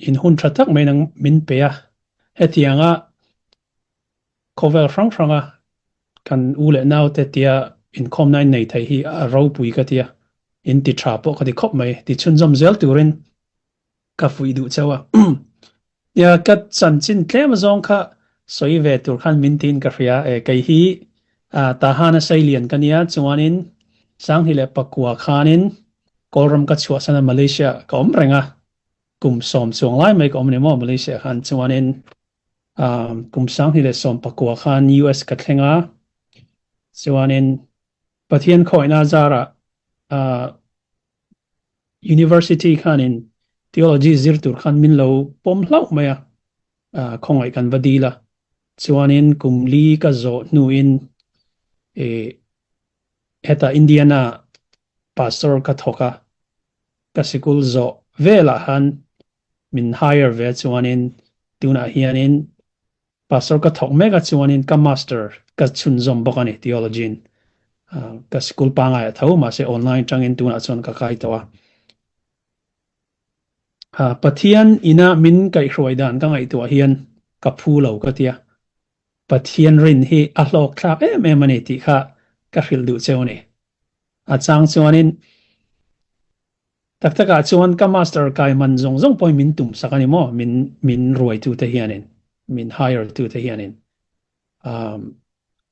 In hun tha tak mai nang min pe a, hetianga khawvel hrang hranga kan u leh nau te tia inkhawmna in nei thei hi a ropui ka tia, in ti tha pawh ka ti khawp mai, ti chhunzawm zel turin ka fuih duh chauh a. Nia ka chanchin tlem azawng kha sawi ve tur khan min tiin ka hria e, kei hi Tahana Sailian ka nia chuanin Sanghni leh Pakua khanin Kawlram ka chhuahsan a Malaysia ka awm reng a, kum sawm chuang lai mai ka awm ni maw Malaysia khan chuanin kum Sanghni leh sawm Pakua khan US ka thleng a, chuanin Pathian khawihna zarah University khanin Theology zir tur khan min lo pawm hlauh mai a, khawngaih kan va dil a. Chuanin kum li ka zawh hnuin hetah Indiana pastor ka thawk a, ka sikul zawh velah khan min hire ve chuanin tunah hianin Pastor ka thawk mek a chuanin ka master ka chhunzawm bawk a ni theology in ka school pangai a tho mahse online tangin tunah chuan ka kai tawh a. Pathian ina min kaihhruai dan ka ngaihtuah hian ka phu lo ka tia. Pathian rin hi a hlawk thlak em em a ni tih kha ka hrilh duh cheu a ni. A chang chuanin Tak takah chuan ka master kai man zawng zawng pawhin min tum sak a ni maw? Min min ruaitute hianin, min hire tute hianin. Um,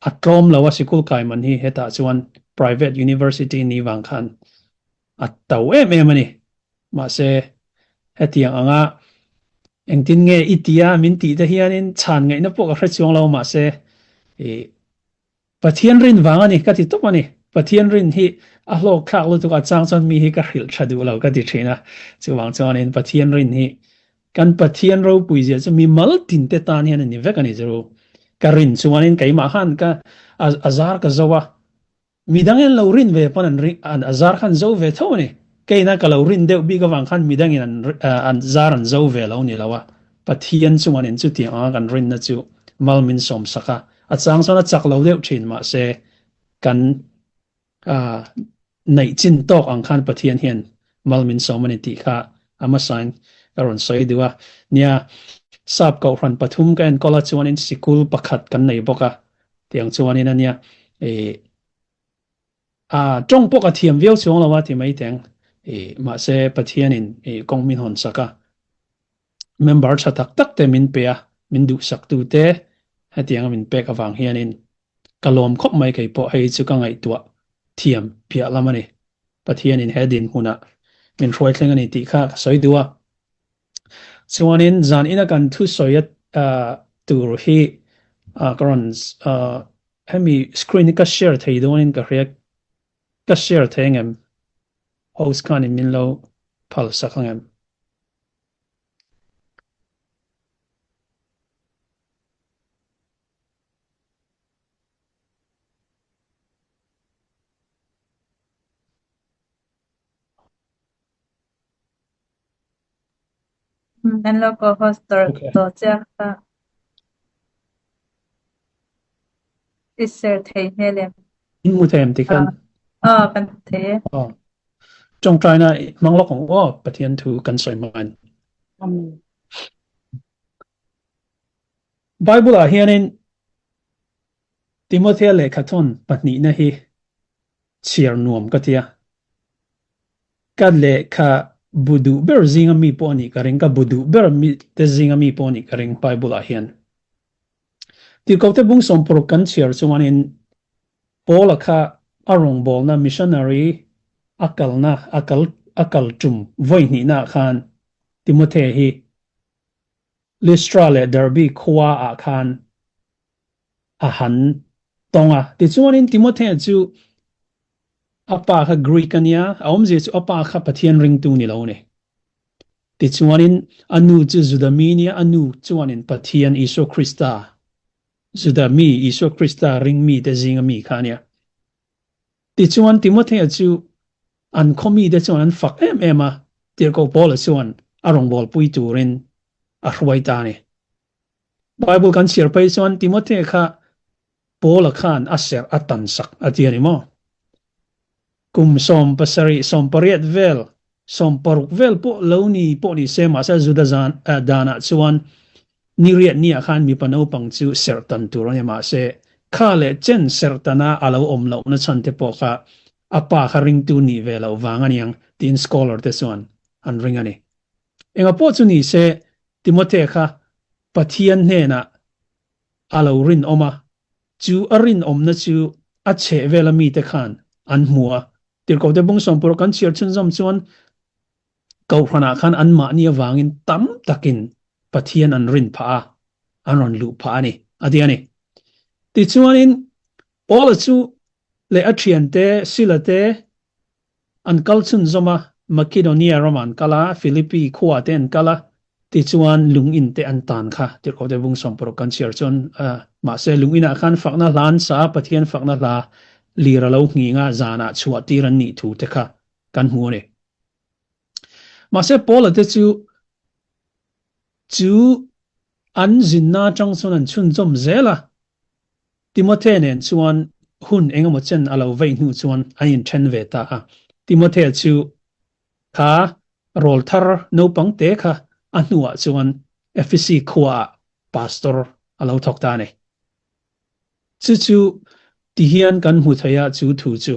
a tlawm lo a sikul kai man hi hetah chuan private university ni vang khan a to em em a ni. Mahse, hetiang anga engtin nge i tia min tih te hianin chhan ngaihna pawh ka hre chuang lo mahse i Pathian rin vang a ni ka ti tawp a ni. Pathian rin hi a hlawk thlak lutuk a chang chuan mi hi ka hrilh tha duh lo ka ti thin a. Chuvang chuanin Pathian rin hi kan Pathian ropui zia chu mi mal tin te tan hian a ni vek a ni chu. Ka rin chuanin keimah khan ka a zar ka zo a. Midang in lo rin ve pawn an rin a zar khan zo ve tho a ni. Keina ka lo rin deuh bik avang khan midangin an an zar an zo ve lo ni lo a. Pathian chuanin chutiang anga kan rinna chu mal min sawm sak a. A chang chuan a chak lo deuh thin mahse kan neih chin tawk ang khan Pathian hian mal min sawm a ni tih kha a hmasain ka rawn sawi duh a. Nia, Sap Kohhran pathum ka enkawl a chuanin sikul pakhat kan nei bawk a tiang chuanin a nia ih a tawng pawh ka thiam viau chuang lo a ti mai teng ih mahse Pathianin ih kawng min hawn sak a. Member tha tak tak te min pe a, min duhsak tu te hetianga min pek avang hianin ka lawm khawp mai kei pawh hei chu ka ngaihtuah thiam piah lam a ni. Pathianin he dinhmunah min hruai thleng a ni tih kha ka sawi duh a. Chuanin zan ina kan thusawi tur hi ka rawn hemi screen hi ka share thei dawnin ka hria, ka share thei angem? Host khanin min lo phal sak angem? An lo co-host tawh chiah kha. I share thei hmel em? In hmu thei em tikhan? Aw, kan hmu thei e. Aw. Tawngtaina hmang lawk ang aw, Pathian thu kan sawi hmain. Amen. Bible ah hianin Timothea lehkhathawn pahnihna hi chhiar nuam ka tia. Ka lehkha bu duh ber zinga mi pawh a nih ka ring, ka bu duh ber mi te zinga mi pawh a nih ka ring Bible ah hian. Tirhkohte bung sawmpuruk kan chhiar chuanin Paula kha a rawngbawlna missionary a kalna a kal a kal tum vawi hnihnaah khan Timothea hi Lystra leh Derbe khua ah khan a han tawng a. Tichuanin Timothea chu a pa kha Greek a nia, a awmzia chu a pa kha Pathian ringtu ni lo a ni. Tichuanin a nu chu Juda mi nia, a nu chuanin Pathian Isua Krista, Juda mi Isua Krista ring mite zinga mi kha a nia. Tichuan Timothea chu an khaw mite chuan an fak em em a, Tirhkoh Paula chuan a rawngbawlpui turin a hruai ta a ni. Bible kan chhiar phei chuan Timothea kha Paula khan a serh a tan sak a ti a ni maw? Kum 78 vel. Sawmparuk vel pawh lo ni pawh ni se, mahse Juda zan danah chuan ni riat niah khan mipa naupang chu serh tan tur a ni. Mahse, kha leh chen serh tana a lo awm lohna chhan te pawh kha a pa kha ringtu nih ve loh vang a niang tiin scholar te chuan an ring a ni. Enga pawh chu ni se, Timothea kha Pathian hnenah a lo rinawm a, chu a rinawmna chu a chhehvela mite khan an hmu a. Tirhkohte bung sawmpur kan chhiar chhunzawm chuan Kohhranah khan anmahni avangin tam takin Pathian an rin phah a, an rawn luh phah a ni, a ti a ni. Tichuanin Paula chu leh a thiante Sila te An kal chhunzawm a, Makedonia ramah an kal a, Philippi khuaah te an kal a, tichuan lung in te an tan kha, Tirhkohte bung 60 kan chhiar chuan mahse lung inah khan fakna hla an sa a, Pathian fakna hla lir a lo nghing a, zanah chhuah tir an nih thu te kha kan hmu a ni. Mahse Paula te chu chu an zinna atang chuan an chhunzawm zel a, Timothea nen chuan hun engemaw chen a lo vei hnu chuan an inthen ve ta a. Timothea chu kha rawlthar naupang te kha a hnuah chuan Ephesi khuaah pastor a lo thawk ta a ni. Chu chu tihian kan hmu thei a chu thu chu.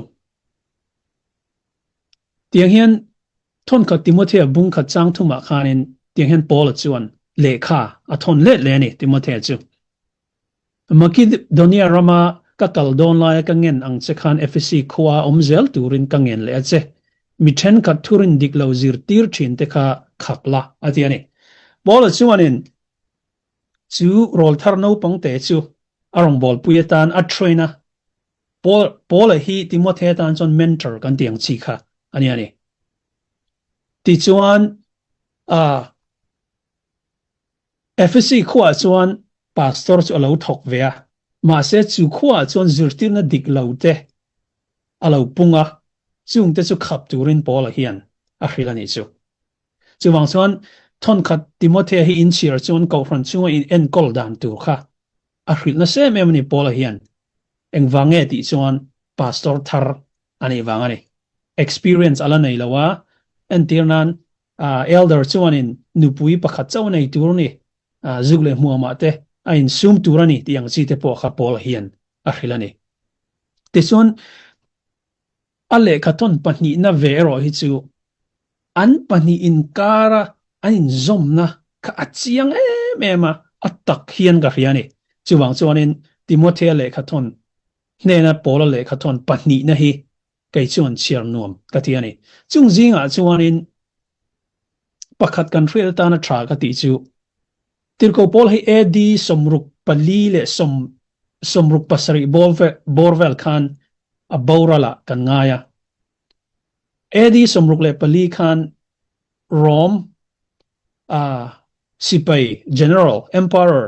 Tiang hian thawnkhat Timothea bung khat chang thumah khanin tiang hian Paula chuan lehkha a thawn let leh a ni Timothea chu. Makedonia rama ka kal dawn laia ka ngen ang che khan Ephesi khua awm zel turin ka ngen leh a che. Mi thenkhat thurin dik lo zirtir thin te kha khak la, a ti a ni. Paula chuanin chu rawlthar naupang te chu a rawngbawlpui atan a train a. Paul, Paula hi Timothea tan chuan mentor kan ti ang chi kha a ni a ni. Tichuan, ah, Ephesi khuaah chuan pastor chu a lo thawk ve a, mahse chu khuaah chuan zirtirna dik lo te a lo pung a, chungte chu khap turin Paula hian a hrilh a nih chu. Chuvang chuan thawnkhat Timothea hi inchhir chuan kohhran chunga in enkawl dan tur kha a hrilh nasa em em a ni Paula hian. Engvang nge tih chuan pastor thar a nih vang a ni. Experience a la nei lo a, entir nan Elder chuanin nupui pakhat chauh nei tur a ni, zuk leh hmuamah te a insum tur a ni tih ang chi te pawh kha Paul hian a hrilh a ni. Tichuan, a lehkhathawn pahnihna ve erawh hi chu an pahnih inkara an inzawmna kha a chiang em em a, a tak hian ka hria a ni. Chuvang chuanin Timothea lehkhathawn hnena Paula lehkhathawn pahnihna hi kei chuan chhiar nuam ka ti a ni. Chung zingah chuanin pakhat kan hriat atana tha ka tih chu Tirhkoh Paul hi AD 64 leh 67 bawr vel khan a boral ah kan ngai a. AD 64 khan Rome sipai general, emperor,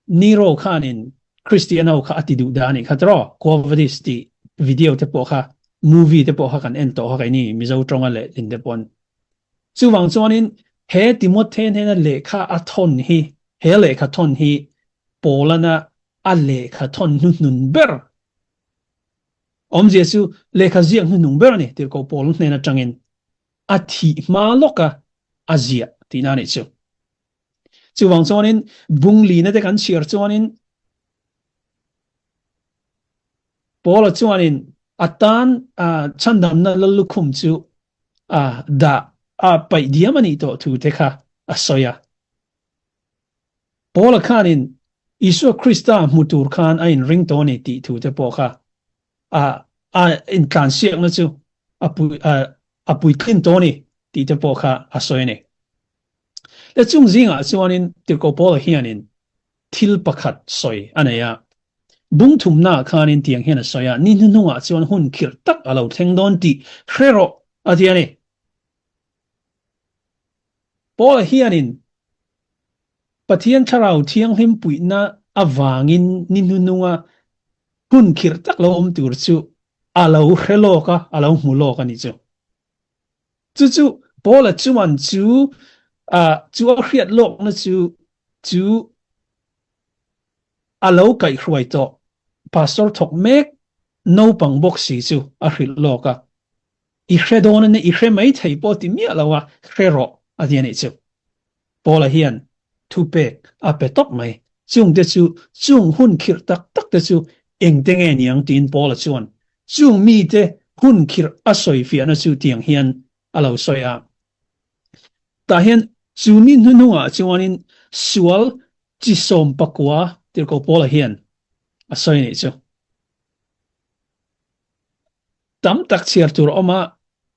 Nero khanin Kristian ho kha a ti duh dah a nih kha tiraw? Quo Vadis tih video te pawh kha, movie te pawh kha kan en tawh kha keini Mizo tawnga lehlin te pawn. Chuvang chuanin he Timothy hnena lehkha a thawn hi, he lehkha thawn hi Paulana a lehkha thawn hnuhnun ber awmzia chu lehkha ziak hnuhnung ber a ni, Tirhkoh Paul hnen atangin a thih hma lawka a ziah tihna a nih chu. Chuvang chuanin bung lina te kan chhiar chuanin Paula chuanin a tan chhandamna lallukhum chu dah a paih diam a nih tawh thu te kha a sawi a. Paula khanin Isua Krista hmu tur khan a inring tawh a ni tih thu te pawh kha a a intlansiakna chu a pui a puitlin tawh a ni tih te pawh kha a sawi a ni. Le chung zingah chuanin Tirhkoh Paula hianin thil pakhat sawi a nei a. Bung thumnaah khanin tiang hian a sawi a, Ni hnuhnungah chuan hun khirh tak a lo thleng dawn tih hre rawh, a ti a ni. Paula hianin Pathian Thlarau Thianghlim puihna avangin ni hnuhnunga hun khirh tak lo awm tur chu a lo hre lawk a, a lo hmu lawk a ni chu. Chu chu Paula chuan chu chu a hriat lawkna chu chu a lo kaihhruai tawh pastor thawk mek naupang bawk si chu a hrilh lawk a. I hre dawn a nia, i hre mai thei pawh ti miah lo a, hre rawh a ti a nih chu. Paula hian thupek a pe tawp mai. Chungte chu, chung hun khirh tak tak te chu engte nge niang tiin Paula chuan chung mite hun khirh a sawi fiahna chu tiang hian a lo sawi a. Tah hian chu ni hnuhnungah chuanin sual chi 19 tirhkoh Paula hian a sawi a nih chu. Tam tak chhiar tur a awm a,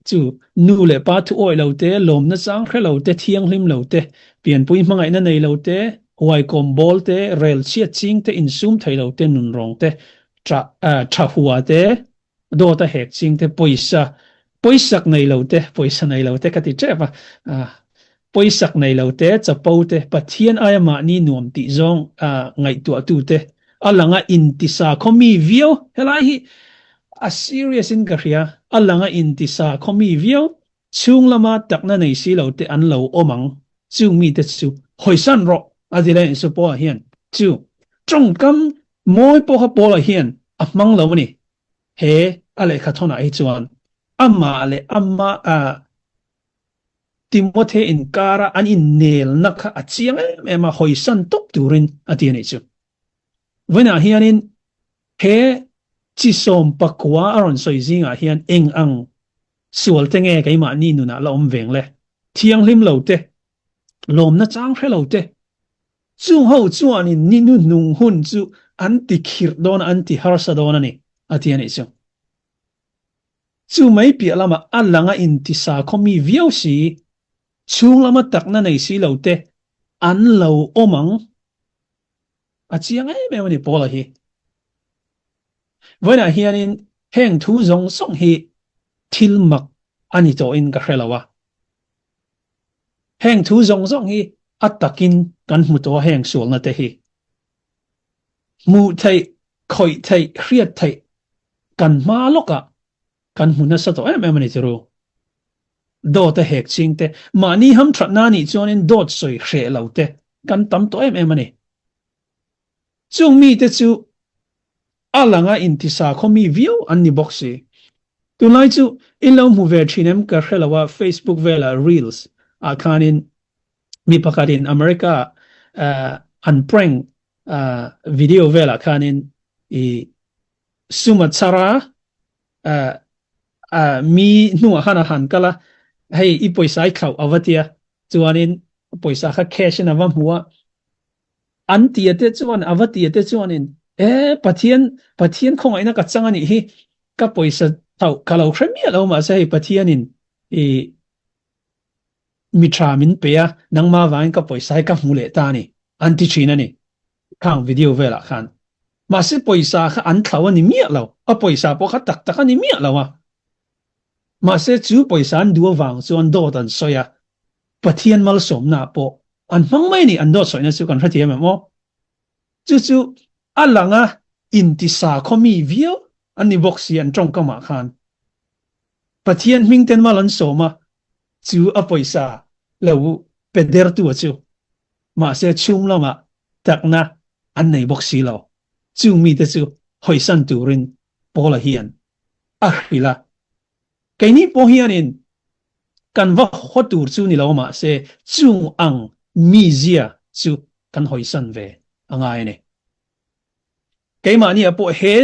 chu nu leh pa thu awih lo te, lawmna chang hre lo te, thianghlim lo te, pianpui hmangaihna nei lo te, huaikawm bawl te, rel chhiat ching te, insum thei lo te, nunrawng te, tha hua te, dawt a hek ching te, pawisa pawisak nei lo te, pawisa nei lo te ka ti tep a, pawisak nei lo te, chapo te, Pathian aia mahni nuam tih zawng ngaihtuahtu te, a langa intisa khaw mi viau, helai hi a serious in ka hria, a langa intisa khaw mi viau, chhung lama takna nei si lo te an lo awm ang, chung mite chu hawisan rawh a ti leh Isu Paula hian chu tawngkam mawi pawh kha Paula hian a hmang lo a ni, he a lehkha thawnah hi chuan amah leh ama Timothy inkara an innelna kha a chiang em em a, hawisan tawp turin a ti a nih chu. Vawiinah hianin he chi 19 a rawn sawi zingah hian eng ang sual te nge keimahni nunah la awm veng le? Thianghlim lo te, lawmna chang hre lo te, chung ho chuanin ni hnuhnung hun chu an ti khirh dawn a, an ti harsa dawn a ni, a ti a nih chu. Chu mai piah lamah a lang a intisa khawmi viau si, chhung lama takna nei si lo te an lo awm ang. A chiang em em a ni Paula hi. Vawiinah hianin heng thu zawng zawng hi thil mak a ni tawhin ka hre lo a. Heng thu zawng zawng hi a takin kan hmu tawh a heng sualna te hi. Hmuh theih, khawih theih, hriat theih kan hma lawkah kan hmu nasa tawh em em a ni chu ru. Dawt a hek ching te, mahni hamthatna anih chuanin dawt sawi hreh lo te kan tam tawh em em a ni. Chung mite chu a langa intisa khaw mi viau an ni bawk si. Tunlai chu in lo hmu ve thin em ka hre lo a, Facebook velah reels ah khanin mi pakhatin America an prank video velah khanin i sum a chhar a, mi hnungah khan a han kal a, hei i pawisa i thlauh a va ti a, chuanin pawisa kha cash in a va hmu a, an ti a te chuan a va ti a te chuanin e Pathian Pathian khawngaihna ka chang a nih hi, ka pawisa thlauh ka lo hre miah lo mahse hei Pathianin i mi tha min pe a, nangmah vangin ka pawisa hi ka hmu leh ta a ni, an ti thin a ni, khang video velah khan. Mahse pawisa kha an thlau a ni miah lo, a pawisa pawh kha tak tak a ni miah lo a. Mahse chu pawisa an duh avang chuan dawt an sawi a, Pathian malsawmna pawh an hmang mai a ni, an dawt sawina chu kan hrethiam em aw. Chu chu a langa intisa khawmi viau an ni bawk si an tawngkamah khan. Pathian hming ten mal an sawm a, chu a pawisa lo pe dertu a chu. Mahse chhung lamah takna an nei bawk si lo. Chung mite chu hawisan turin Paula hian a hrilh a. Keini pawh hianin kan va haw tur chu ni lo mahse chung ang mizia chu kan hawisan ve a ngai a ni. Keimahni ah pawh he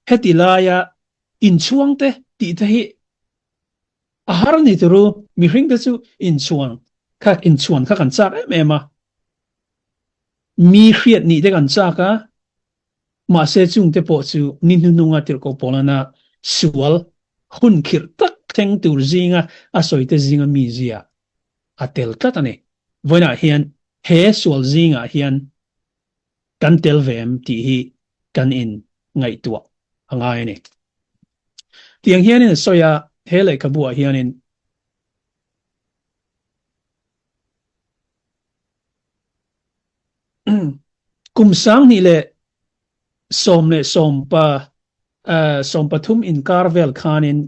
heti laia Inchhuang te tih te hi a har ni turu, mihring te chu inchhuan kha inchhuan kha kan chak em em a, mi hriat nih te kan chak a, mahse chung te pawh chu ni hnuhnunga tirhkoh Paulana sual hun khirh tak thleng tur zinga a sawi te zinga mi zia a tel tlat a ni. Vawiinah hian he sual zingah hian kan tel ve em tih hi kan in ngaihtuah a ngai a ni. Tiang hianin a sawi a, he lehkhabu ah hianin kum 2010 leh 13 inkar vel khanin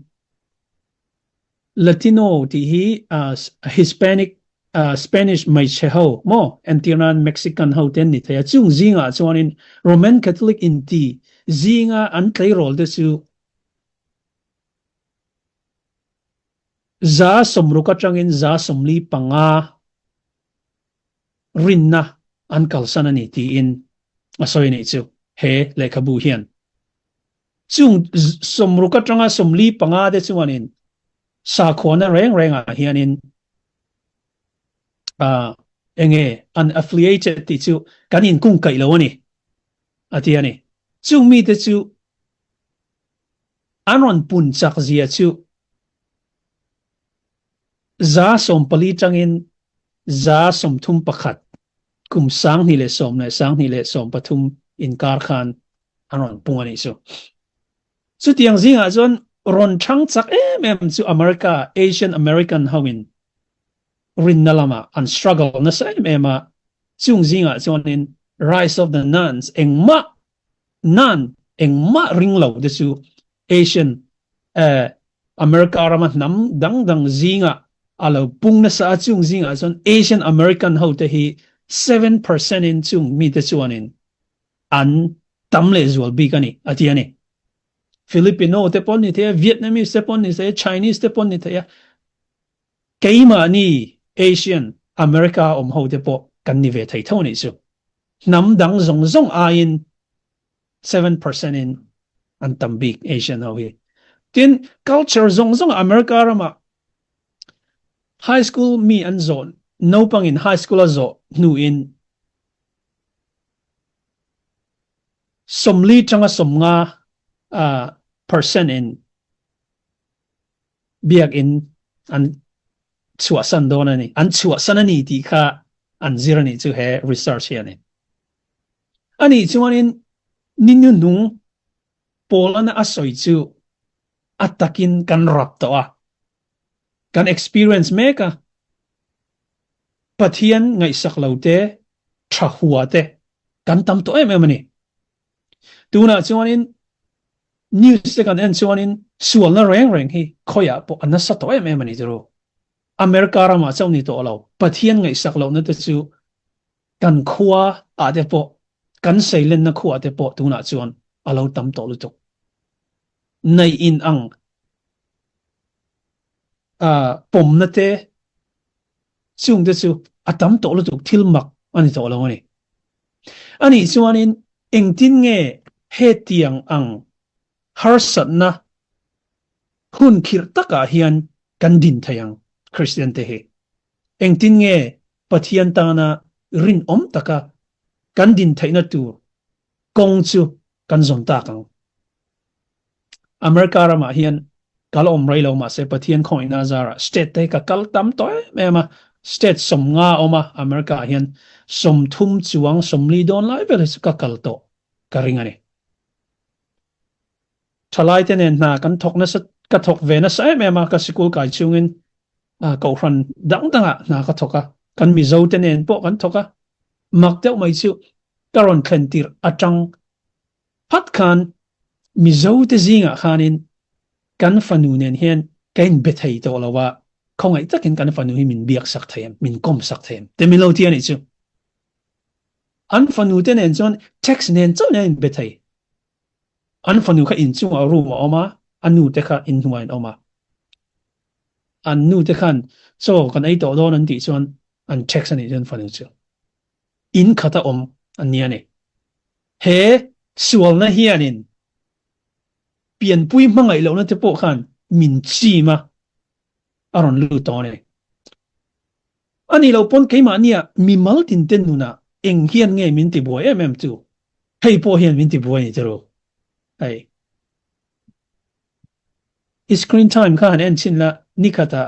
Latino tih hi Hispanic Spanish hmeichhe ho maw entir nan Mexican ho te an ni thei a, chung zingah chuanin Roman Catholic inti zinga an tleirawl te chu. 60 atangin 45 rinna an kalsan a ni tiin a sawi a nih chu he lehkhabu hian. Chung 60 atanga 45 te chuanin sakhuana reng rengah hianin uh, enge an affiliated tih chu kan inkungkaih lo a ni a ti a ni. Chung mite chu An rawn pun chak zia chu 14% tangin 31% kum 2010 leh 2013 inkar khan an rawn pung a nih chu. Chutiang zingah chuan rawn thang chak em em chu America, Asian American hoin rinna lamah an struggle nasa em em a, chung zingah chuanin Rise of the Nuns engmah Nan engmah ring lo te chu Asian eh America rama hnam dang dang zingah a lo pung nasa a, chung zingah chuan Asian American ho te hi 7% in chung mite chuanin an tam leh zual bik a ni a ti a ni. Filipino te pawn ni thei a, Vietnamese te pawn ni thei a, Chinese te pawn ni thei a, keimahni Asian America awm ho te pawh kan ni ve thei tho a nih chu. Hnam dang zawng zawng aiin 7% in an tam bik Asian ho hi. Tin, culture zawng zawng America ramah high school mi an zawh, naupangin high school a zawh hnuin 40 tanga 50 percent in biakinn an chhuahsan dawn a ni. An chhuahsan a ni tih kha an zir a nih chu he research hian in. Anih chuanin ni nuhnung Paul-an a sawi chu a takin kan rap tawh a, kan experience mek a, Pathian ngaihsak lo te, tha hua te kan tam tawh em em a ni. Tunah chuanin news te kan en chuanin sualna reng reng hi khawiah pawh a nasa tawh em em a ni chu. America ramah chauh ni tawh lo, Pathian ngaihsak lohna te chu kan khua ah te pawh, kan seilenna khua te pawh tunah chuan a lo tam tawh lutuk. Neih in ang pawmna te chung te chu a tam tawh lutuk thil mak a ni tawh lo a ni. Anih chuanin engtin nge hetiang ang harsatna hun khirh takah hian kan din thei ang Kristian te hi? Engtin nge Pathian tana rinawm taka kan din theihna tur kawng chu kan zawn tak ang? America ramah hian kal awm rei lo mahse Pathian khawngaihna zarah state te hi ka kal tam tawh em em a, state 50 awm a America ah hian 30 chuang 40 dawn lai vel hi chu ka kal tawh ka ring a ni. Thalai te nen hna kan thawk nasa ka thawk ve nasa em em a ka sikul kai chungin kohhran dang dangah hna ka thawk a, kan Mizo te nen pawh kan thawk a, mak deuh mai chu ka rawn thlen tirh atang Phat khan Mizo te zingah khanin kan fanu nen hian ka inbe thei tawh lo a, khawngaih takin kan fanu hi min biak sak thei em, min kawm sak thei em te min lo ti a nih chu. An fanu te nen chuan text nen chauhin an inbe thei. An fanu kha inchungah room a awm a, a nu te kha inhnuaiah an awm a. An nu te khan chaw kan ei tawh dawn an tih chuan an text a nih chuan fanu chu in khata awm an ni a ni. He sualna hianin pianpui hmangaih lohna te pawh khan min chim a, a rawn lut tawh a ni. A nih loh pawn keimahnia mimal tinte nunah eng hian nge min tibuai em em chu? Hei pawh hian min tibuai a ni tiraw? Hei. I screen time kha han en chhin la, nikhatah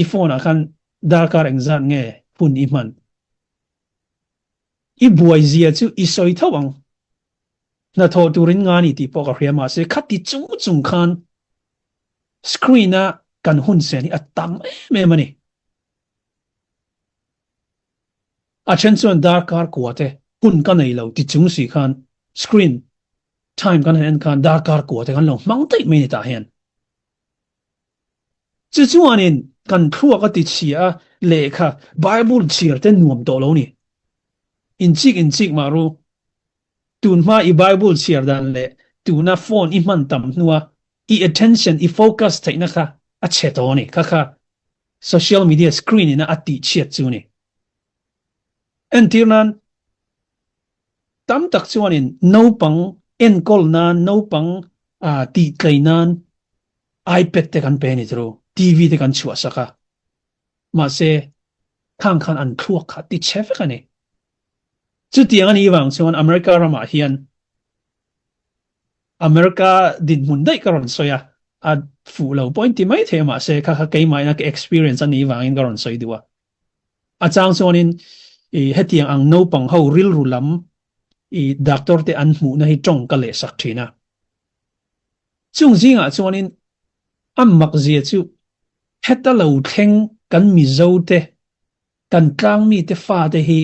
i phone ah khan darkar engzat nge hun i hman? I buai zia chu i sawi tho ang. Hnathawh turin nga ni tih pawh ka hria mahse khati chung chung khan screen a kan hun sen hi a tam em em a ni. A then chuan darkar kua te hun ka nei lo ti chung si khan screen time kan han en khan darkar kua te kan lo hmang daih mai ni tah hian. Chu chuanin kan thluak a ti chhia a, lehkha, Bible chhiar te nuam tawh lo ni. Inchik inchik mah ru. Tunhma i Bible chhiar dan leh tuna phone i hman tam hnua i attention, i focus theihna kha. A chhe tawh a ni. Kha kha social media screen ina a tih chhiat chu ni. Entir nan tam tak chuanin naupang enkawl nan, naupang tih tlei nan iPad te kan pe a ni tiro, TV te kan chhuah sak a. Mahse khang khan an thluak kha ti chhe vek a ni. Chutiang a nih vang chuan America ramah hian America dinhmun daih ka rawn sawi a, a fuh lo pawhin ti mai thei a mahse kha kha keimahina ka experience a nih vangin ka rawn sawi duh a. A chang chuanin i hetiang ang naupang ho rilru lam i doctor te an hmuhna hi tawng ka leh sak thin a. Chung zingah chuanin a mak zia chu heta lo thleng kan Mizo te kan tlangmi te fate hi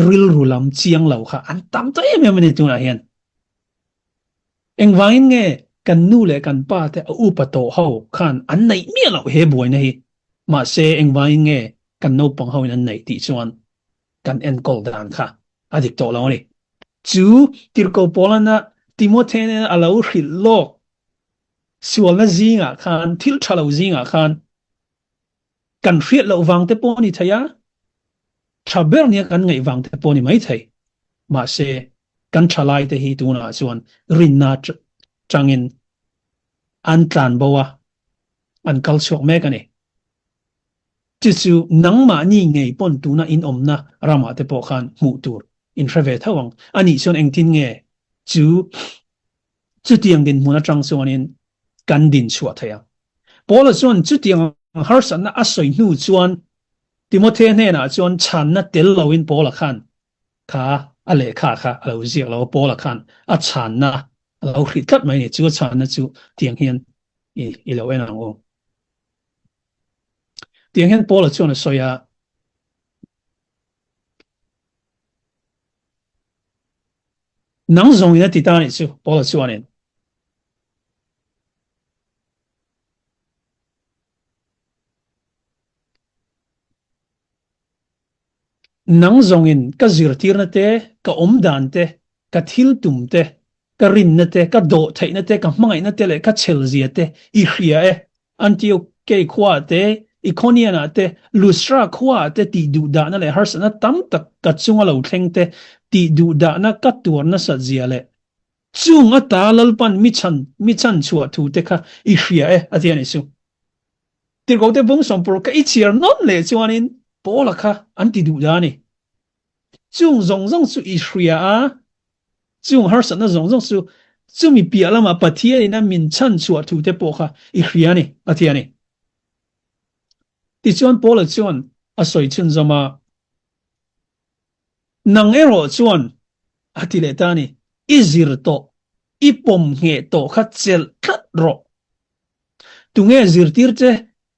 rilru lam chiang lo kha an tam ta em em a ni tunah hian. Engvangin nge kan nu leh kan pa te a upa tawh ho khan an neih miah loh he buaina hi? Mahse engvangin nge kan naupang ho in an neih tih chuan kan enkawl dan kha a dik tawh lo a ni. Chu Tirhkoh Paulana Timothea nena a lo hrilh lawk sualna zingah khan thil tha lo zingah khan Kan hriat loh vang te pawh a ni thei a, tha ber nia kan ngaih vang te pawh a ni mai thei. Mahse, kan thalai te hi tunah chuan rinna tangin an tlan bo a, an kal chhuak mek a ni. Chu chu nangmahni ngei pawn tuna in awmna ramah te pawh khan hmuh tur in hre ve tho ang. Anih chuan engtin nge chu Chutiang dinhmun atang chuanin kan din chhuah thei ang. Paula chuan chutiang harsatna a sawi hnu chuan Timothea hnenah chuan chhanna tel loin Paula khan kha a lehkha kha a lo ziak lo a, Paula khan a chhanna a lo hrih tlat mai a ni. Chu a chhanna chu tiang hian i lo en ang u. Tiang hian Paula chuan a sawi a. Nang zawngin a ti ta anih chu, Paula chuanin. Nang zawngin ka zirtirna te, ka awmdan te, ka thil tum te, ka rinna te, ka dawhtheihna te, ka hmangaihna te leh ka chhelzia te i hria e. Antiokei khuaah te, Ikonian-ah te, Lustra khuaah te tih duhdahna leh harsatna tam tak ka chunga lo thleng te, tih duhdahna ka tuar nasat zia leh chung ata Lalpan mi chhan mi chhan chhuah thu te kha i hria e, a ti a nih chu. Tirhkohte bung sawmpur ka i chhiar nawn leh chuanin Paula kha an ti duhdah a ni. Chung zawng zawng chu i hria a, chung harsatna zawng zawng chu chumi piah lamah Pathianin a min chhan chhuah thu te pawh kha i hria a ni, a ti a ni. Tichuan Paula chuan a sawi chhunzawm a, Nang erawh chuan, a ti leh ta a ni, i zir tawh, i pawm ngheh tawh kha chelh tlat rawh. Tunge zirtir che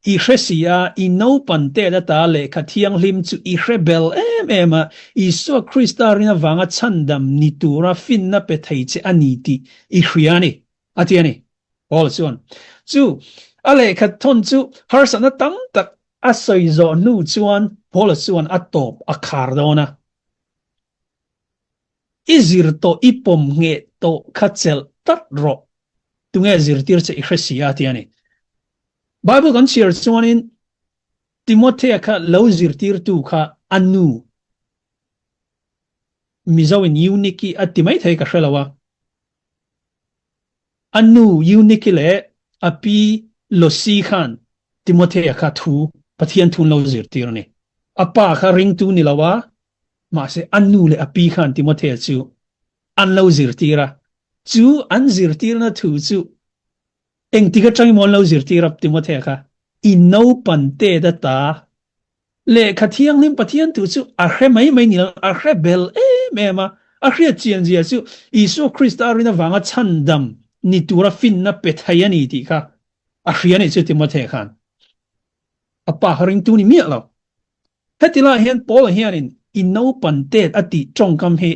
i hre si a, i naupan tet ata lehkha thianghlim chu i hre bel em em a, Isua Krista rin avanga chhandam ni tura finna pe thei che a ni tih i hria a ni, a ti a ni. Paul chuan chu a lehkha thawn chu harsatna tam tak a sawi zawh hnu chuan Paula chuan a tawp a khar dawn a. I zir tawh, i pawm ngheh tawh kha chelh tlat rawh. Tunge zirtir che i hre si a ti a ni. Bible kan chhiar chuanin Timothea kha lo zirtirtu kha a nu Mizo in Euniki a ti maithei ka hre lo a. A nu Euniki leh a pi Losi khan Timothea kha thu Pathian thu an lo zirtir a ni. A pa kha ringtu ni lo a, Mahse, a nu leh a pi khan Timothea chu an lo zirtir a, chu an zirtirna thu chu engtik atangin maw an lo zirtir a Timothea kha? I naupan tet ata lehkha thianghlim Pathian thu chu a hre mai mai ni lo, a hre bel em em a, a hriat chian zia chu Isua Krista rin avanga chhandam ni tura finna pe thei a ni tih kha a hria a nih chu Timothea khan. A pa kha ringtu ni miah lo. Heti lai hian Paula hianin i naupan tet a tih tawngkam hi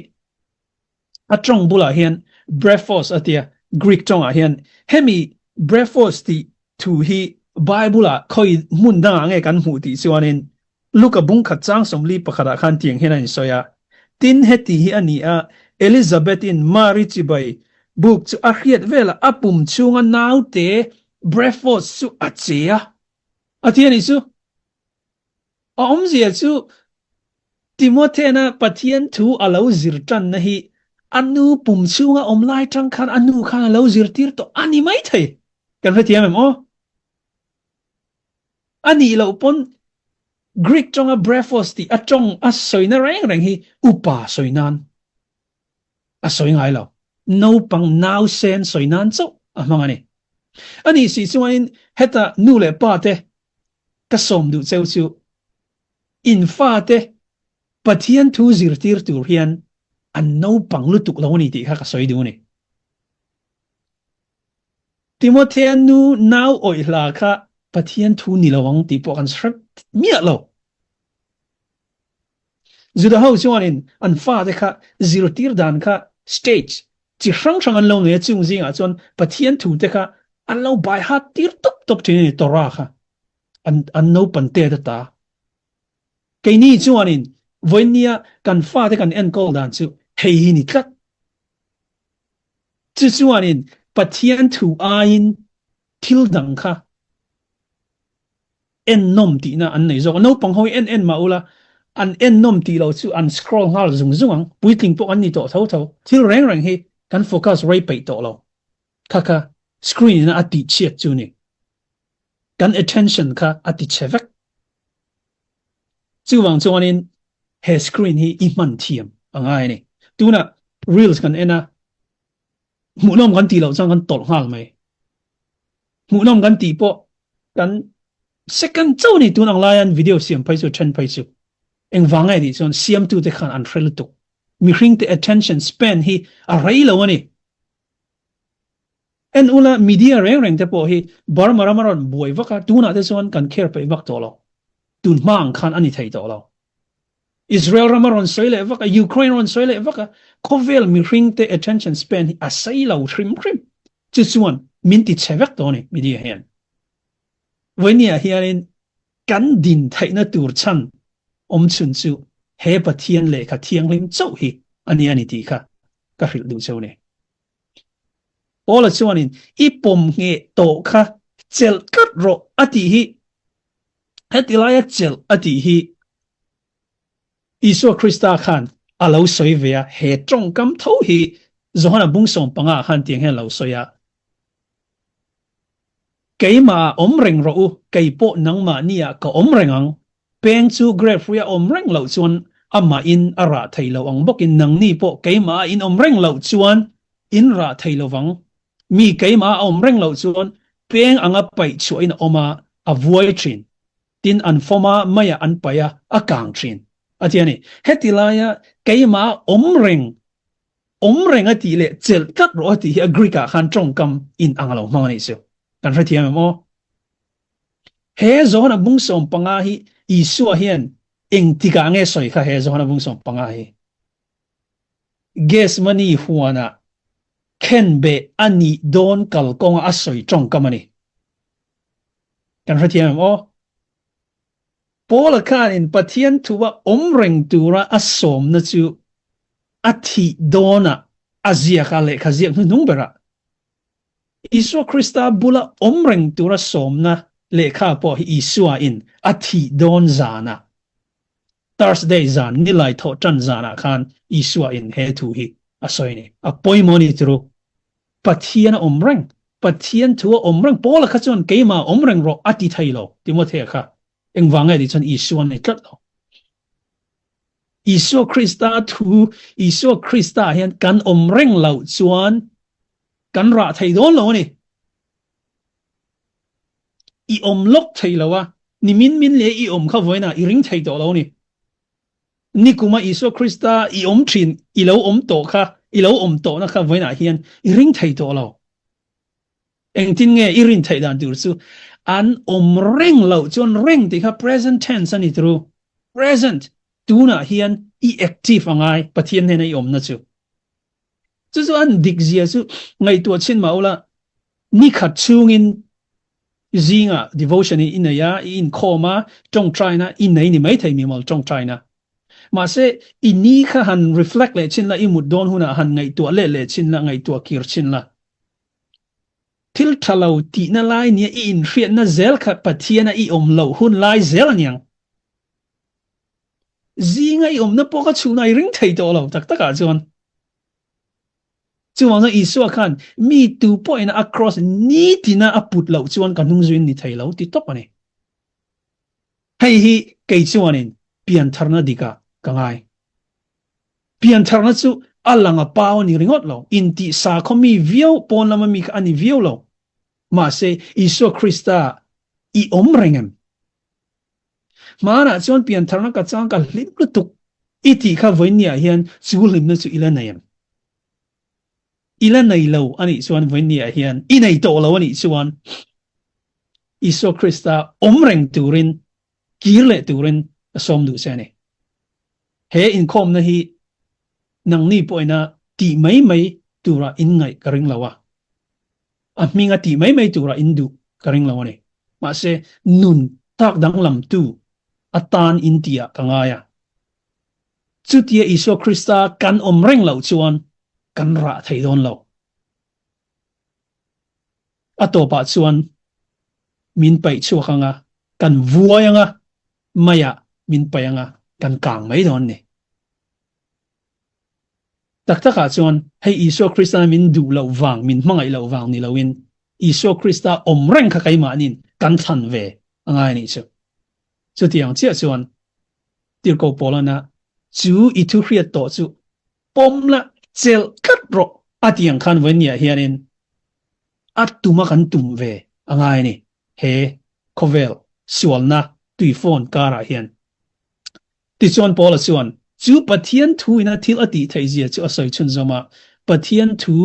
a tawng bulah hian brephos a tia, Greek tawngah hian. Hemi brephos tih thu hi Bible-ah khawi hmun dangah nge kan hmuh tih chuanin Luka bung khat chang 41 pakhatah khan tiang hian a insawi a, Tin, heti hi a ni a, Elizabeth-in Mari chibai buk chu a hriat velah a pum chhunga naute brephos chu a che a. A ti a nih chu. A awmzia chu Timothena Pathian thu a lo zir tanna hi a nu pum chhunga awm lai tang khan a nu khan a lo zirtir tawh a ni maithei. Kan hrethiam em aw? A nih loh pawn Greek tawnga brephos tih a tawng a sawina reng reng hi upa sawi nan a sawi ngai lo. Naupang nausen sawi nan chauh a hmang a ni. A nih si chuanin heta nu leh pa te ka sawm duh cheu chu in fate Pathian thu zirtir tur hian an naupang lutuk lo a ni tih kha ka sawi duh a ni. Timothea nu nau awih hla kha Pathian thu ni lo ang tih pawh kan hre miah lo. Juda ho chuanin an fate kha zirtir dan kha stage chi hrang hrang an lo nei a, chung zingah chuan Pathian thu te kha an lo bai hat tir tawp tawp thin a ni, Torah kha an an naupan tet ata. Keini chuanin vawinia kan fate kan enkawl dan chu hei hi ni tlat. Chu chuanin Pathian thu aiin thil dang kha ennawm tihna an nei zawk a. Naupang ho hi en en mah ula, an ennawm tih loh chu an scroll nghal zung zung ang. Puitling pawh an ni tawh tho tho. Thil reng reng hi kan focus rei peih tawh lo. Kha kha screen ina a tih chhiat chu ni. Kan attention kha a ti chhe vek. Chuvang chuanin he screen hi i hman thiam a ngai a ni. Tunah reels kan en a, hmuhnawm kan tih loh chuan kan tawlh nghal mai. Hmuhnawm kan tih pawh kan second chauh a ni tun ang laian video siam phei chu then phei chu. Engvang nge tih chuan siamtute khan an hre lutuk. Mihringte attention span hi a rei lo a ni. En ula media reng reng te pawh hi Burma ram a rawn buai vak a, tunah te chuan kan care peih vak tawh lo. Tun hma ang khan a ni thei tawh lo. Israel ram a rawn sawi leh vak a, Ukraine a rawn sawi leh vak a, khawvel mihring te attention span hi a sei lo hrim hrim. Chu chuan min ti chhe vek tawh a ni media hian. Vawinia hianin kan din theihna tur chhan awm chhun chu he Pathian lehkha thianghlim chauh hi a ni a ni tih kha ka hrilh duh cheu a ni. Paula chuanin i pawm ngheh tawh kha chelh tlat rawh a tih hi, heti laia chelh a tih hi Isua Krista khan a lo sawi ve a, he tawngkam tho hi Johana bung 15 khan tiang hian a lo sawi a, Keimah ah awm reng rawh u, kei pawh nangmahni ah ka awm reng ang. Peng chu grape hrui a awm reng loh chuan amahin a rah thei lo ang bawkin nangni pawh keimah ah in awm reng loh chuan in rah thei lo vang. Mi keimah ah a awm reng loh chuan peng anga paih chhuahin a awm a, a vuai thin. Tin, an fawm a, meiah an paih a, a kang thin. A ti a ni. Heti laia keimah ah awm reng Awm reng a tih leh chelh tlat rawh a tih hi a Greek ah khan tawngkam in ang a lo hmang a nih chu. Kan hrethiam em aw? He Johana bung 15 hi Isua hian engtikah nge sawi kha he Johana bung 15 hi? Gethsemane huanah khenbeh a nih dawn kalkawnga a sawi tawngkam a ni. Kan hrethiam em aw? Paula khanin Pathian thua awm reng tura a sawmna chu a thih dawnah a ziak a, lehkha ziak hnuhnung berah Isua Krista bula awm reng tura sawmna lehkha pawh hi Isua in a thih dawn zanah, Thursday zan, nilai thawh tan zanah khan Isua in he thu hi a sawi a ni. A pawimawh a ni turu. Pathian a awm reng, Pathian thu a awm reng, Paula kha chuan keimah a awm reng rawh a ti thei lo, Timothea kha engvang nge tih chuan Isua a nei tlat lo. Isua Krista thu, Isua Krista hian kan awm reng loh chuan kan rah thei dawn lo a ni. I awm lawk thei lo a, nimin min leh i awm kha vawiinah i ring thei tawh lo a ni. Nikuma Isua Krista i awm thin, i lo awm tawh kha, i lo awm tawhna kha vawiinah hian i ring thei tawh lo. Engtin nge i rin theih dan tur chu an awm reng loh chuan reng tih kha present tense a ni turu. Present, tunah hian i active a ngai Pathian hnena i awmna chu. Chu chu an dik zia chu ngaihtuah chhin mah ula, nikhat chhungin Zingah devotion i nei a, i inkhawm a, tawngtaina i nei ni maithei mimal tawngtaina. Mahse, i ni kha han reflect leh chin la, i mut dawn hunah han ngaihtuah leh leh chin la, ngaihtuah kir chin la. Thil tha lo tihna lai nia i inhriatna zel kha Pathiana i awm loh hun lai zel a niang. Zinga i awmna pawh kha chhunah i ring thei tawh lo tak takah chuan. Chuvang chuan Isua khan mi tu pawhin a cross nitina a put loh chuan ka hnung zuiin ni thei lo ti tawp a ni. Hei hi kei chuanin piantharna dikah ka ngai. Piantharna chu a lang a pau a ni ringawt lo, intih sakhaw mi viau pawn lama mi kha a ni viau lo. Mahse, Isua Krista i awm reng em? Hmanah chuan piantharna ka chang ka hlim lutuk i tih kha vawiinniah hian chu hlimna chu i la nei em? I la nei lo a nih chuan vawiinniah hian i nei tawh lo a nih chuan Isua Krista awm reng turin kir leh turin ka sawm duh che a ni. He inkhawmna hi nangni pawhina tih mai mai tura inngaih ka ring lo a. A hminga tih mai mai tura in duh ka ring lo a ni. Mahse, nun tak danglamtu atan in tihah ka ngai a. Chutia Isua Krista kan awm reng loh chuan kan rah thei dawn lo. A tawpah chuan min paih chhuak anga, kan vuai anga, maiah min paih anga, kan kang mai dawn ni. Tak takah chuan hei Isua Krista min duh loh vang, min hmangaih loh vang ni loin Isua Krista awm reng kha keimahnin kan thlan ve a ngai a nih chu. Chutiang chiah chuan Tirhkoh Paulana chu i thu hriat tawh chu pawm la chelh tlat rawh a ti ang khan vawiinniah hianin a tuma kan tum ve a ngai a ni he khawvel sualna tuifawn karah hian. Tichuan Paula chuan chu Pathian thu ina thil a tih theih zia chu a sawi chhunzawm a, Pathian thu,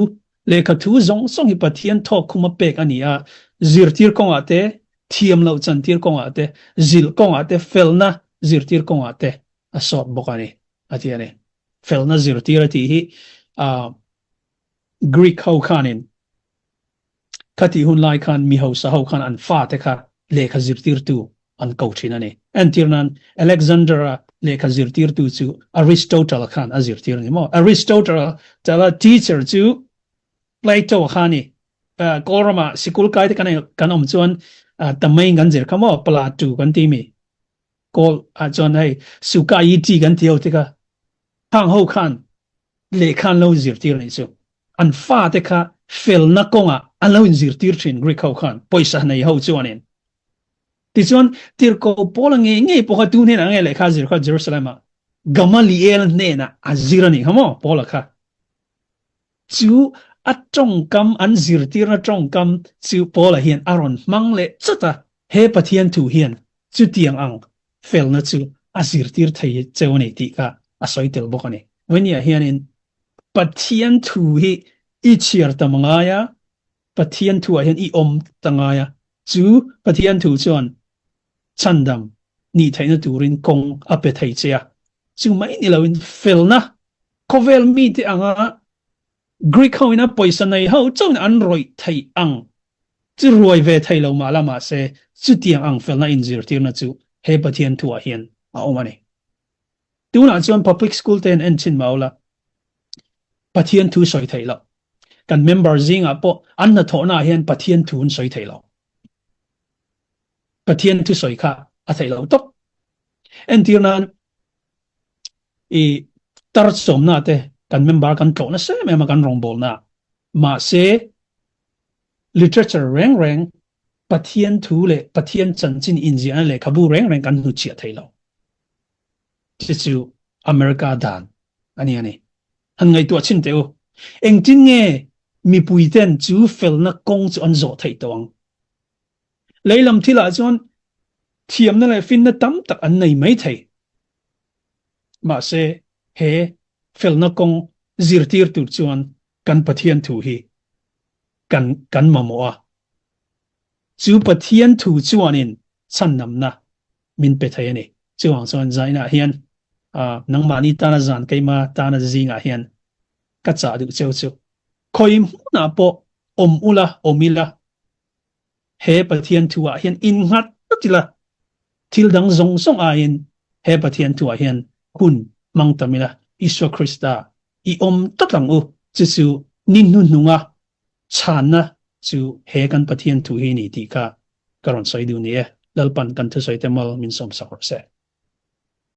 lehkha thu zawng zawng hi Pathian thawk khuma pek a ni a, zirtir kawngah te, thiam loh chantir kawngah te, zilh kawngah te, felna zirtir kawngah te a sawt bawk a ni, a ti a ni. Felna zirtir a tih hi Greek ho khanin Khatih hun lai khan mi hausa ho khan an fate kha lehkha zirtirtu an ko thin a ni. Entir nan Alexander-a lehkha zirtirtu chu Aristotle-a khan a zirtir a ni maw? Aristotle-a teacher chu Plato-a kha a ni. Kawlrama sikul kai te kan kan awm chuan tamai kan zir kha maw? Plato kan ti mi. Kawl ah chuan hei Sukaiti kan ti ho te kha khang ho khan lehkha an lo zirtir a nih chu. An fate kha felna kawngah an lo inzirtir thin Greek ho khan, pawisa nei ho chuanin. Tichuan, Tirhkoh Paula ngei ngei pawh kha tu hnenah nge lehkha a zir kha Jerusalem-ah Gamaliel hnenah a zir a nih kha maw Paula kha. Chu a tawngkam, an zirtirna tawngkam chu Paula hian a rawn hmang leh chawt a, he Pathian thu hian chutiang ang felna chu a zirtir thei cheu a ni tih kha a sawi tel bawk a ni. Vawinia hianin Pathian thu hi i chhiar tam ngai a, Pathian thuah hian i awm ta ngai a, chu Pathian thu chuan chhandam nih theihna turin kawng a pe thei che a. Chu mai ni loin felna khawvel mite anga Greek ho ina pawisa nei ho chauhin an rawih theih ang chu ruai ve thei lo mah la mahse chutiang ang felna inzirtirna chu he Pathian thuah hian a awm a ni. Tunah chuan public school te an en chhin mau la, Pathian thu sawi theih loh. Kan member zingah pawh an hnathawhnaah hian Pathian thu an sawi thei lo. Pathian thu sawi kha a theih loh tawp. Entir nan i tar chawmna te kan member kan tlawh nasa em em a kan rawngbawlna mahse literature reng reng Pathian thu leh Pathian chanchin inziahna lehkhabu reng reng kan hnuchhiah thei lo. Chu chu America dan a ni a ni. Han ngaihtuah chhin teh u. Engtin nge mipui ten chu felna kawng chu an zawh theih tawh ang? Leilam thilah chuan thiamna leh finna tam tak an nei mai thei. Mahse, he felna kawng zirtir tur chuan kan Pathian thu hi kan kan mamawh a. Chu Pathian thu chuanin chhandamna min pe thei a ni. Chuvang chuan zainah hian nangmahni tana zan keima tana zingah hian ka chah duh cheu chu khawi hmunah pawh awm ula awm ila he Pathian thuah hian innghat tlat ila thil dang zawng zawng aiin he Pathian thuah hian hun hmang tam ila Isua Krista i awm tlat ang u chu chu ni hnuhnunga chhanna. Chu he kan Pathian thu hi ni tih kha ka rawn sawi duh ni e. Lalpan kan thusawi te mal min sawmsak rawh se.